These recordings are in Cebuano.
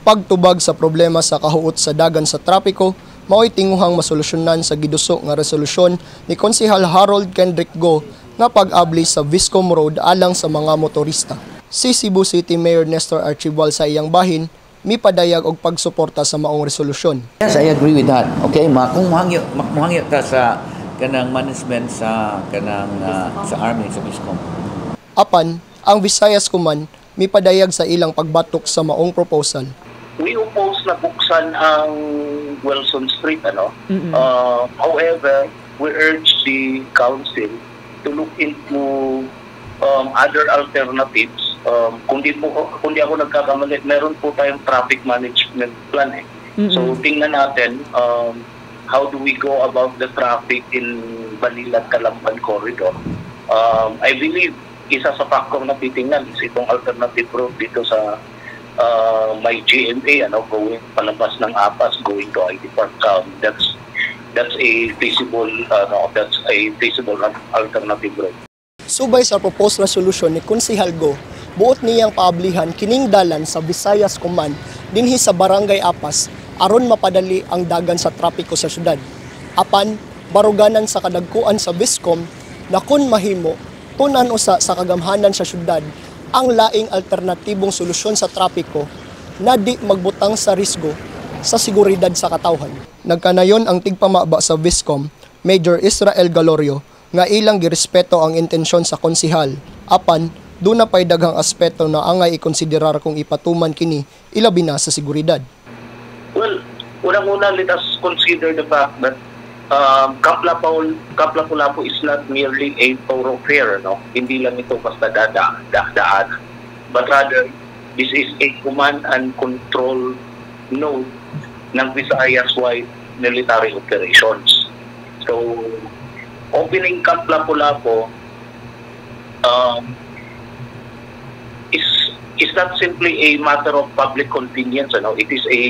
Pagtubag sa problema sa kahuot sa dagan sa trapiko mao'y tinguhang masolusyonan sa giduso nga resolusyon ni Konsehal Harold Kendrick Go nga pag-abli sa Viscom Road alang sa mga motorista. Si Cebu City Mayor Nestor Archival, sa iyang bahin, mipadayag og pagsuporta sa maong resolusyon. Yes, I agree with that. Okay, kung muhangyo ta sa kanang management sa kanang sa army, sa Viscom. Apan, ang Visayas Command mipadayag sa ilang pagbatok sa maong proposal. We oppose na buksan ang Wilson Street, ano. However, we urge the council to look into other alternatives. Kung di ako nagkakamali, meron po tayong traffic management plan eh. So tingnan natin how do we go about the traffic in Banilad Talamban corridor. I believe isa sa factor na titingnan is itong alternative road dito sa may GMA, ano, going palabas ng Apas going to IT Park. That's a feasible alternative road. Subay sa proposed resolution ni Konsehal Go, buot niyang paablihan kining dalan sa Visayas Command dinhi sa Barangay Apas aron mapadali ang dagan sa trapiko sa syudad. Apan baruganan sa kadagkuan sa Viscom na kun mahimo, tun-an usa sa kagamhanan sa syudad ang laing alternatibong solusyon sa trapiko na di magbutang sa risgo sa seguridad sa katawhan. Nagkanayon ang tigpamaba sa Viscom, Major Israel Galorio, nga ilang girespeto ang intensyon sa konsihal. Apan, duna pay daghang aspeto na angay ikonsiderar kung ipatuman kini, ilabi na sa seguridad. Well, unang-una, let us consider the fact that Camp Lapu-Lapu is not merely a thoroughfare, no? Hindi lang ito basta daan. But rather, this is a command and control node ng Visayas-wide military operations. So, opening Camp Lapu-Lapu is not simply a matter of public convenience, ano? It is a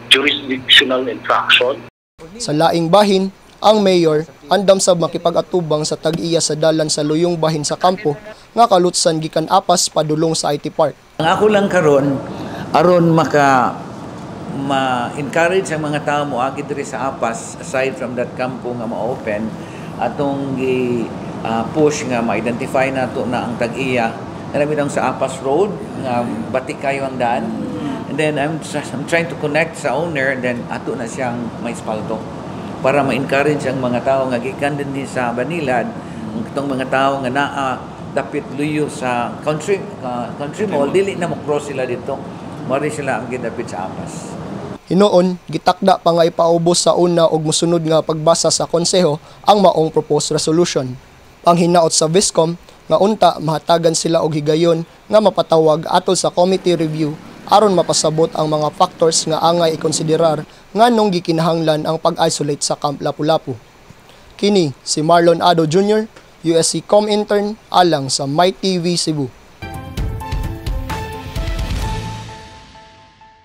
jurisdictional infraction. Sa laing bahin, ang mayor andam sab makipag-atubang sa tag-iya sa dalan sa luyong bahin sa kampo nga kalutsan gikan Apas padulong sa IT Park. Ang ako lang karon, aron maka ma-encourage ang mga tao moagi diri sa Apas aside from that kampo nga ma-open, atong gi push nga ma-identify nato na ang tag-iya kana bitong sa Apas Road nga bati kayo ang daan. And then I'm trying to connect sa owner and then ato na siyang maispalto para ma-encourage ang mga tao nga gikan dinhi sa Banilad, ang itong mga tao nga naa dapit luyo sa country mall, dili na mo cross sila dito, mari sila ang gidapit sa Apas. Hinuon, gitakda pa nga ipaubos sa una og mosunod nga pagbasa sa konseho ang maong proposed resolution. Panghinaot sa Viscom nga unta mahatagan sila og higayon nga mapatawag atol sa committee review aron mapasabot ang mga factors nga angay ikonsiderar nganong gikinahanglan ang pag-isolate sa Camp Lapu-Lapu. Kini si Marlon Ado Jr., USC Com Intern, alang sa My TV Cebu.